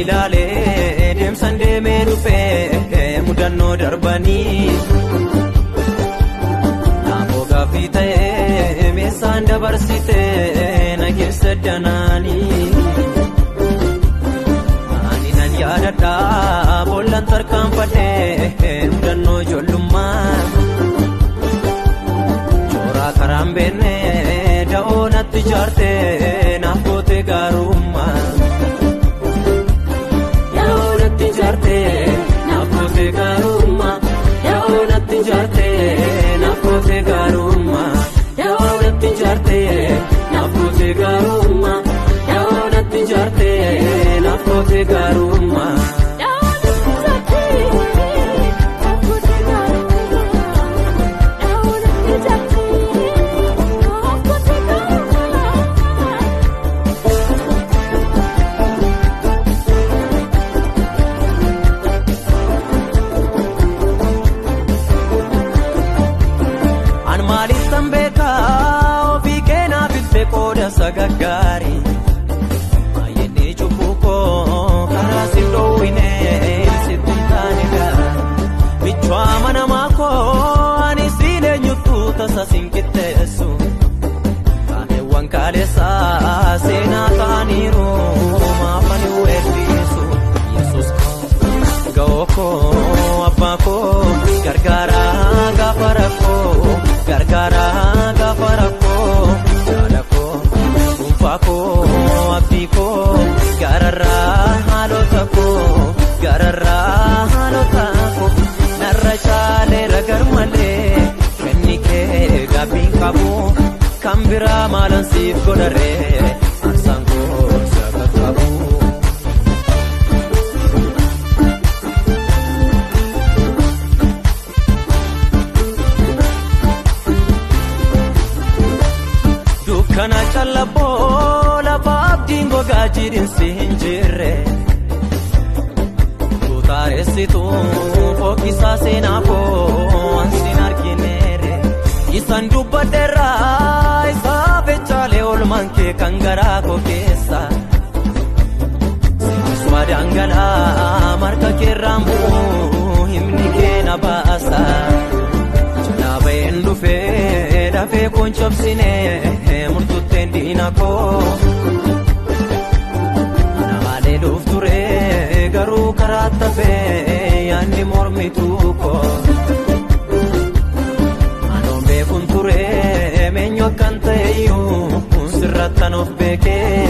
Ilaalee deemsan deemee dhufee mudannoo darbanii. Naannoo gaaffii ta'ee meeshaan dabarsitee na keessa danaanii. Ani nan yaadadhaa boollaan tarkaanfadhee mudannoo ijoollummaa. Chooraa karaan beennee da'oo natti ijaartee naaf gootee gaarummaa. Da'oo natti ijaartee naaf gootee gaarummaa. Da'oo natti ijaartee naaf gootee gaarummaa. Da'oo natti ijaartee naaf gootee gaarummaa. Da'oo natti ijaartee naaf gootee gaarummaa. An maaliif beekaa ofii keenyaa bitte qooda sagaggaarii. Baay'inni cubbuu koo karaa si dhoowwine sitti hin taane gaarii. Michuu amanamaa koo ani siin eenyuttu tasa siin qixxeessu. Kaateewwan kaaleessaa seenaa ta'aniiru maafani weerrisu. Yesuus koo ga'oo koo abbaa koo gargaaraa gaafa rakkoo gargaaraa gaafa rakkoo jaala koo dhuunfaa koo abdii koo gararraa haalota koo gararraa haalota koo narra caaleera garmalee kenni kee gaabbiin qabu kan biraa maalan siif godharee aarsaan koo si akka qabu. Dukkana callaboo lafa abdiin gogaa jiidhinsi hin jirre. Tuutaareessitu fokkisaa seenaa koo ansin argineere. Isaan dubbadheerraa isaa fechaalee oolmaan kee kan garaa koo keessa. Seensumaa dhangala'aa marga keerraan bu'uu himni kee na baasa. Jalaa baheen dhufee dafee koon cabsinee murtutteen diina koo. Namaalee dhuuf ture garuu karaa tafee yaadni mormituu koo. Anoon beekuun ture meenyu akkan ta'e iyyuu sirrattan of beekee.